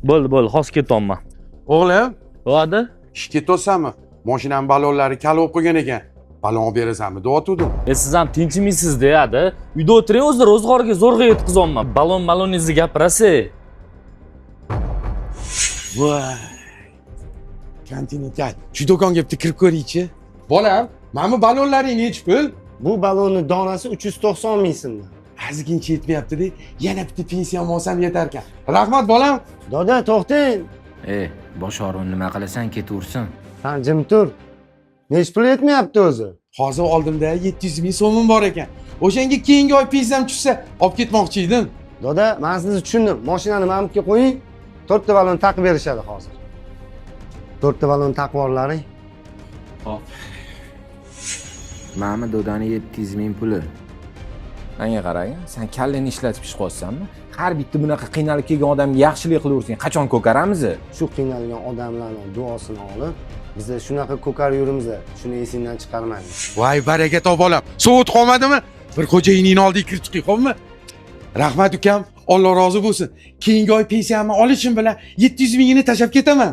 Bo'ldi, bo'ldi, hozir ketyapman. O'g'lim, Va'da? Ishga ketasanmi? Mashinam balonlari kal bo'lib qolgan ekan. Balon olib berasanmi deyotgandim. E siz ham tinchimaysiz deyadi. Uyda o'tiring o'zi ro'zg'orga zo'rg'a yetkazyapman. Balon baloningizni gapirasiz. Voy. Kontinental. Shu do'konga bitta kirib ko'ringchi. Bolam, mana bu balonlaring nechi pul? Bu balonni donasi 390 ming so'mdan. Ozgincha yetmayapti-da. Yana bitta pensiyam olsam yetarkan. Rahmat bolam. Doda, to'xtang. E, bosh og'rig'ini nima qilasan, ketaversin. San jim tur. Nechi pul yetmayapti o'zi? Hozir oldimda 700 ming so'mim bor ekan. O'shanga keyingi oy pensiyam tushsa, olib ketmoqchi edim. Doda, men sizni tushundim. Mashinani mana bu yerga qo'ying. To'rtta balon taqib berishadi hozir. To'rtta balon taqib yuborlaring. Mana dodani 700 ming puli. Menga qarang, sen kallangni ishlatib ish qilyapsanmi? Har bitta bunaqa qiynalib kelgan odamga yaxshilik qilaversang, qachon ko'karamiz? Shu qiynalgan odamlarning duosini olib, biz shunaqa ko'karib yurimiz. Shuni esingdan chiqarmang. Voy baraka top bolam. Sovut qolmadimi? Bir xo'jayiningni oldiga kirib chiqing, xo'pmi? Rahmat ukam, Alloh rozi bo'lsin. Keyingi oy pensiyamni olishim bilan 700 mingini tashlab ketaman.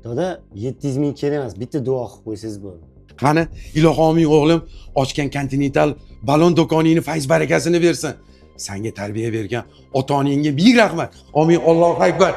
Doda, 700 ming kerak emas, bitta duo qilib qo'ysangiz bo'ldi. Qani, ilohi omin o'g'lim, ochgan Kontinental balon do'koningni fayz barakasini bersin. Sanga tarbiya bergan ota-onangga ming rahmat. Omin, Allohu akbar.